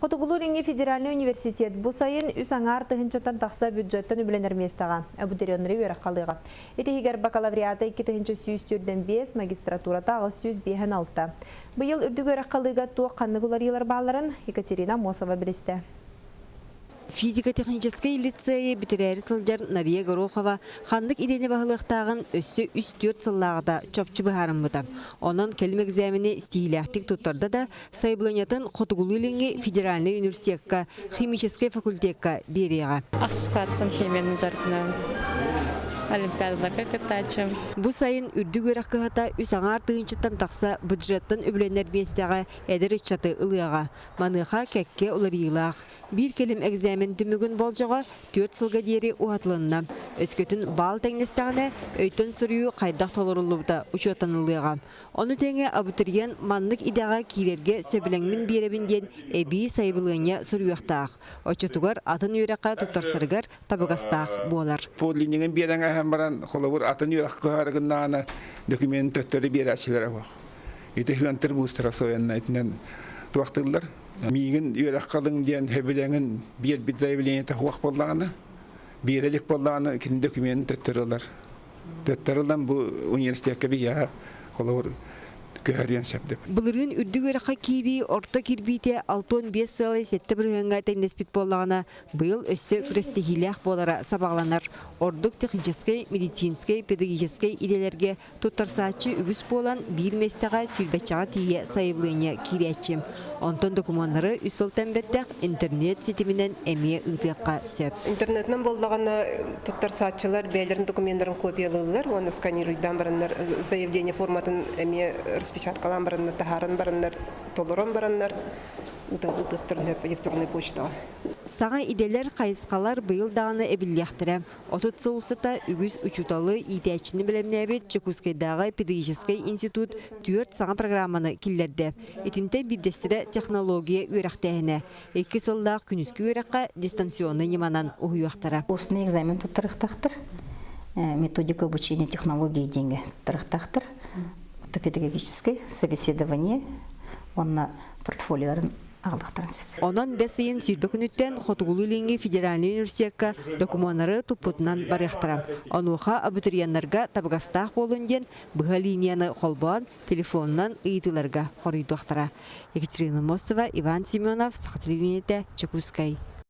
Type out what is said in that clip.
Хотугулуу-Илиҥҥи федеральнай университет бу сайын үс аҥаар тыһыынчаттан тахса бюджеттан үбүлэнэр миэстэҕэ абитуриеннары үөрэххэ ылыаҕа. Ити иһигэр бакалавриата 2145, магистратурата 856. Быйыл үрдүк үөрэххэ ылыыга туох ханнык уларыйыылар баалларын Екатерина Аммосова билистэ. Физико-техническэй лицейи бүтэрээри сылдьар Нария Горохова ханнык идэни баһылыахтааҕын өссө үс-түөрт сыллааҕыта чопчу быһаарыммыта. Онон кэлим экзамени ситиһиилээхтик туттарда да, сайабылыанньатын Хотугулуу-Илиҥҥи федеральнай университекка химическэй факультекка биэриэҕэ. Ахсыс кылаастан химиянан дьарыктанабын. Олимпиадаларга кыттааччым. Бу сайын үрдүк үөрэх кыһата үс аҥаар тыһыынчаттан тахса бюджеттан үбүлэнэр миэстэҕэ эдэр ыччаты ылыаҕа. Маныаха кэккэ уларыйыылаах. Биир кэлим экзамен түмүгүн болдьоҕо түөрт сылга диэри уһатылынна. Өскөтүн баал тэҥнэстэҕинэ, өйтөн суруйуу хайдах толоруллубута учуоттаныллыаҕа. Ону тэҥэ абитуриент маннык идэҕэ киирэргэ сөбүлэҥмин биэрэбин диэн эбии сайабылыанньа суруйуохтаах. Оччотугар атын үөрэххэ туттарсарыгар табыгастаах буолар. Подлиннигын биэрэн аһан баран, холобур, атын үөрэх кыһарыгыннаҕына документ төттөрү биэрээччилэрэ суох. Ити хыантыр быыстара соянна итинэн туохтууллар. Миигин үөрэх халыҥ диэн сөбүлэҥин биэрбит заявлениета суох буоллаҕына, биэрэ илик буоллаҕына кини документын төттөрү ылар. Төттөрү ылан бу университекка биһиэхэ холобур көһөрүөн сөп деп. Былырыын үрдүк үөрэххэ киирии орто кирбиитэ 65,7 бырыһыаҥҥа тэҥнэспит буоллаҕына, Быйыл өссө күрэстэһиилээх буолара сабаҕаланар. Ордук техническэй, медицинскэй, педагогическай идэлэргэ туттарсааччы үгүс буолан, биир миэстэҕэ сүүрбэччэҕэ тиийэ сайабылыанньа киирээччи. Онтон докумуоннары үс сылтан бэттэх интернет ситиминэн эмиэ ыытыахха сөп. Интернетинэн буоллаҕына туттарсааччылар бэйэлэрин докуменнарын копиялыыллар уонна сканируйдаан бараннар заявление форматын эмиэ распечаткалаан бараннар таһааран бараннар толорон бараннар ыытыахтарын сөп электроннай почтаҕа. Саҥа идэлэр, хайысхалар быйыл даҕаны эбиллиэхтэрэ. 30 сыл устата үгүс учууталы, иитээччини бэлэмнээбит Дьокуускайдааҕы педагогическай институт түөрт саҥа программаны киллэрдэ. Итинтэн биирдэстэрэ технология үөрэхтээһинэ. Икки сыллаах күнүскү үөрэххэ дистанционнай ньыманан уһуйуохтара. Устный экзамен туттарыахтаахтар. Методика обучения технологии диэҥҥэ туттарыахтаахтар. Педагогическое собеседование уонна портфолиоларын аҕалыахтарын сөп. Онон бэс ыйын 20 күнүттэн Хотугулуу-Илиҥҥи федеральнай университекка докумуоннары туппутунан барыахтара. Онуоха абитуриеннарга табыгастаах буолун диэн быһа линияны холбоон телефонунан ыйытыыларга хоруйдуохтара. Екатерина Мостова, Иван Семенов, Саха телевидениетэ, Дьокуускай.